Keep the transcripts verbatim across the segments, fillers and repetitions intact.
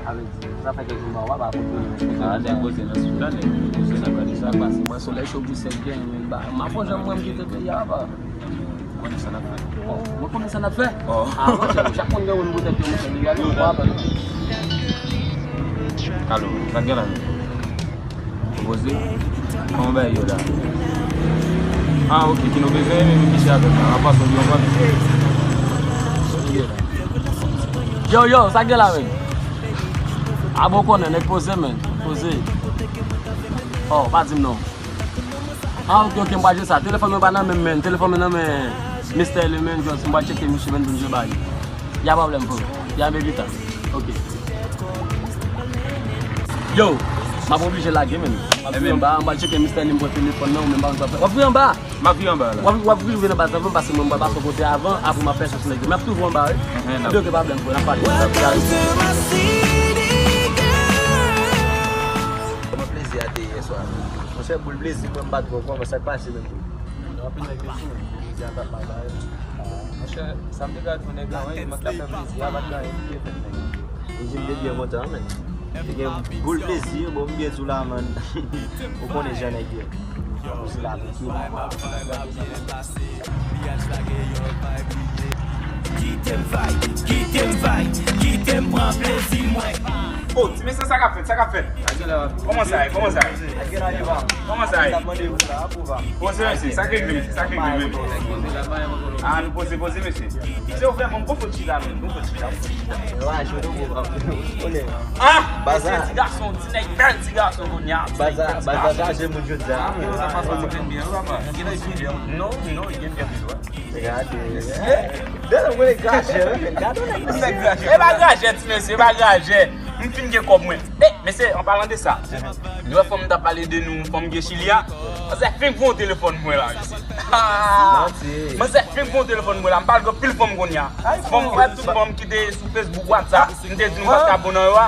Avè di, sa fè kèk jou m pa wè, pa konprann. Ah, nèg poze nan sou la, nèg poze nan gade sa k pase. Mwen, solèy cho pou sèt gen, men ba, m pa konn jan mwen m kite peyi a, papa. Konnen sa n ap fè. Oh, mwen konnen sa n ap fè? Oh. Ah, monchè, chak moun gen yon bouton pou monchè, li gade, ou pa. Alo, sa k gen la menm? Poze. Kòman bagay yo la? Ah, ok, ki nou bezwen, men misye avèk la. An pasan, yon kòb. Yo, yo, sa k gen la menm? Ah, bon, konnen, nèg poze, men. Poze. Oh, pa di m non. Ah, ok, ok, m pral jwe sa. Telefòn mwen pa nan men m, men. Telefòn mwen nan men Mister Element, just m pral tcheke misye, men, pou m jwe ba li. Y a pwoblèm, bro. Y a baby ta. Ok. Yo, m ap oblije lage, men. M ap vire anba, m pral tcheke Mister Element, m pran telefòn nan, ou menm pa konn sa fè. W ap vire anba? M ap vire anba la. W ap, w ap rive nan baz la, paske mwen, m pa pase kote avan, apre m ap fè sou nèg yo. M ap twouve w anba, wi. Ehe, n ap. Ok, pa blèm, frè, n ap pale. Kòman plezi a te ye yè swa? Monchè, boul plezi, mwen, m pa twò kwè, men sa k pase menm? Anpil nèg te sou, plezi a t ap mal ba yo. Monchè, sa m te ka di w, nèg la, wi, mwen t ap fè plezi a, pa t gen anyen ki te fèt, nèg. Wi, m te byen kontan, men. Te gen boul plezi, bon, m byen sou la, man. Ou konnen jan nèg yo. Kite m vibe, kite m vibe, kite m pran plezi mwen. Oh, ti mesye, sa k ap fèt, sa k ap fèt? Kòman sa ye, kòman sa ye? Kòman sa ye? Bon, se mesye, sa k regle, mesye, sa k regle menm? Ah, nou poze, poze, mesye. Se ou vrèman bon fo chita, menm. Bon fo chita, bon fo chita. Ah! Mesye, ti gason, ti nèg bèl ti gason kounye a. Baza, baza chaje moun jodi a. Non, non, li gen byen, papa. Non, non, li gen byen, papa. Gade. Mesye. Gade, mwen grajè, wi, men gade nèg. E pa grajè, ti mesye, e pa grajè. M fin gen kòb mwen. E, mesye, an palan de sa, nou wè fanm m t ap pale de nou, fanm gen Chili a. Manzè fin voye yon telefòn mwen la, mesye. Manti. Manzè fin voye yon telefòn mwen la, m pale de anpil fanm kounye a. Fanm, wè tout fanm ki te sou Facebook, WhatsApp, m te di nou pa t ka bon nan yo a.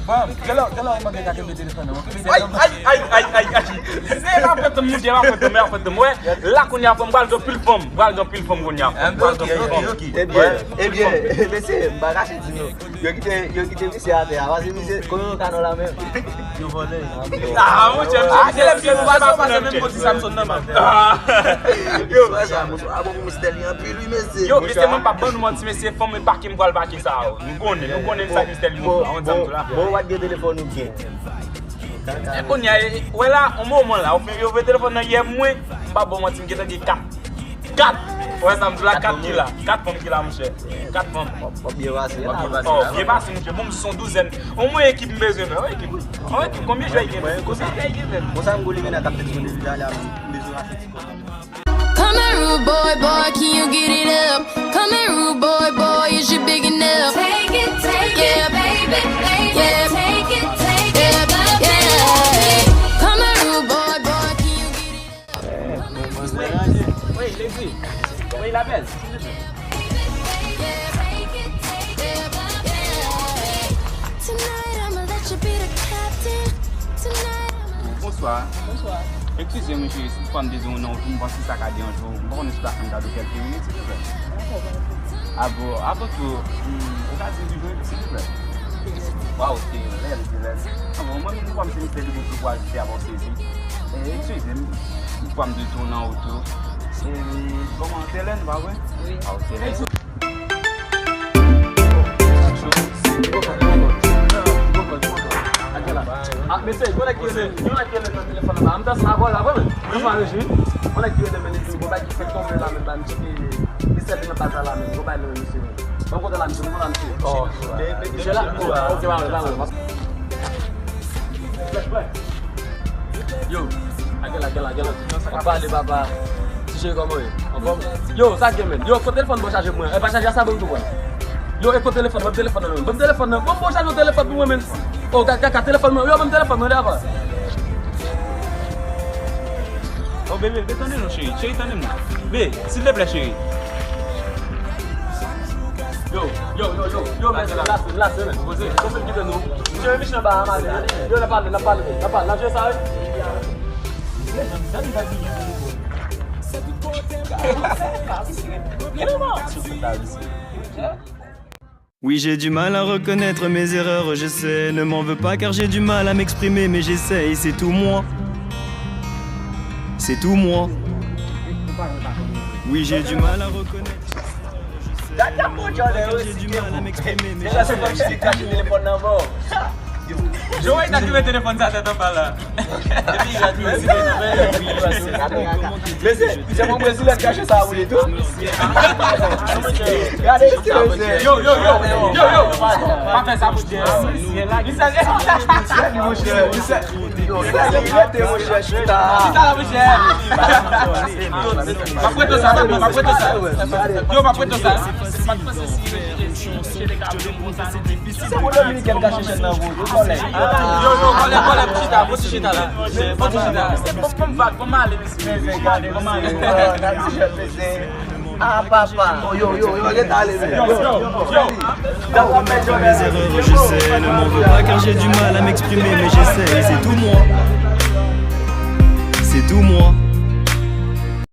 Bon, kèlè, kèlè w mande ka kenbe telefòn nan? Ay, ay, ay, ay, ay, ay. Se la fè tanm, monchè, la fè tanm, la fè tanm. Wè, la kounye a, fanm, pral gen pil fanm, pral gen pil fanm kounye a. Pral gen pil fanm. Ebyen, ebyen, mesye, m pa kache di nou. Yo kite, yo kite misye atè a, paske misye, kòman yo ka nan la menm? Yo vòlè. Ah, monchè, misye, misye, misye, misye pa fè menm poti Samson nan, man. Yo, sa, monchè, a bon, pou misye li anpil, wi, mesye. Yo, mesye, mwen pa ban nou manti, mesye, fanm e pake m pral pake sa, yo. Nou konnen, nou konnen sa, misye li, bon, bon, bon, bon, w ap gen telefòn ou byen. E kounye a, e, wè la, yon moman la, yo voye telefòn nan yè mwen, m pa ban w manti, m gentan gen kat. Kat! Wè sa m di la, kat ki la. Kat fanm ki la, monchè. Kat fanm. W ap byen pase la. Oh, byen pase, monchè. Bon, m se yon douzèn. Yon mwen ekip m bezwen fè. Yon ekip. Yon ekip, konbyen jwè ki gen? Konbyen jwè ki gen menm? Konsa m gwo limena k ap tèt konn depi talè a, m bezwen achte ti kòb. Come here, rude boy, boy, can you get it up? Come here, rude boy, boy, is you big enough? Take it, take it, baby, baby, take it, take it, baby. Come here, rude boy, boy, can you get it up? Wi, lady. Wi, la belle. Tonight I'ma let you be the captain. Tonight I'ma let you Bonswa. Bonswa. Eskize m, mesye, si fwa m te di yon non, m panse sa ka deranje w. M pa konnen si w ta fè m kado kèlke minit, silvouplè. Abo, avan tou, hmm, ou ka di m ki jou, silvouplè? Waw, se lèl, se lèl. Ah bon, mwen menm, m kwè m se Mister Libouk pou ajoute avè w sezi. E, eskize m, m kwè m te tounen oto. E, kòman, Telen, pa vre? Wi. Ah, ok, lèl. Ah, mesye, yon nèg ki rele, yon nèg ki rele nan telefòn nan, m ta sa avè w la, vre, men. Mwen pa reji. Yon nèg ki rele, men, li di, bon, bagay ki fèk tonbe la, men, ban m tcheke, mesye nan baz la, men, bon, bagay, men, mesye, men. Ban m kontak la, mesye, ban m kontak la, mesye. Oh, mesye la, oh, ok, pa vre, pa vre. Yo, a gen la, gen la, gen la. Ap pale, papa. Ti cheri, kòman w ye? Anfòm? Yo, sa gen, men? Yo, kote telefòn mwen chaje pou mwen? E pa chaje a, sa bon tou, mwen. Yo, e kote telefòn? Ban m telefòn nan, men. Ban m telefòn nan. Ban m bon chaje yon telefòn pou mwen, men. Oh, ka, ka, ka, telefòn mwen. Yo, ban m telefòn mwen, la, papa. Oh, bebe, bebe, tande non, cheri. Cheri, tande non. Be, silteplè, cheri. Yo, yo, yo, yo, yo, men, lase, lase, men. Poze. Poze, kite nou. Misye, misye anba a, maten. Yo, n ap pale, n ap pale, n ap pale. N ap jwe sa, wi. Kite nou. Oui, j'ai du mal à reconnaître mes erreurs, je sais. Ne m'en veux pas car j'ai du mal à m'exprimer, mais j'essaye, c'est tout moi. C'est tout moi. Oui, j'ai du mal à reconnaître. J'ai du mal à m'exprimer, mais j'essaye. Joey ta kite telefòn sa tèt anba la. Epi li rate. Mesye, se mwen prezidan kache sa a woule tou. Gade mesye, mesye. Yo, yo, yo, yo, yo. Pa fè sa pou Jay. Li sèl. Li sèl, li sèl. Yo, sèl li rete, monchè, chita. Chita la, monchè. M ap prete sa, m ap prete sa. Yo, m ap prete sa. Se pou Dominiken kache chèn nan vo, yo kòlè. Yo, yo, kòlè, kòlè, chita, bon ti chita la. Bon ti chita. Bon, bon, bon, bon, ale, mesye. Mesye, gade, mesye. Ah, papa. Yo, yo, yo, yo, rete ale, mesye. Yo, yo, yo. Mes erreurs, je sais, ne m'en veux pas car j'ai du mal à m'exprimer, mais j'essaye, c'est tout moi. C'est tout moi.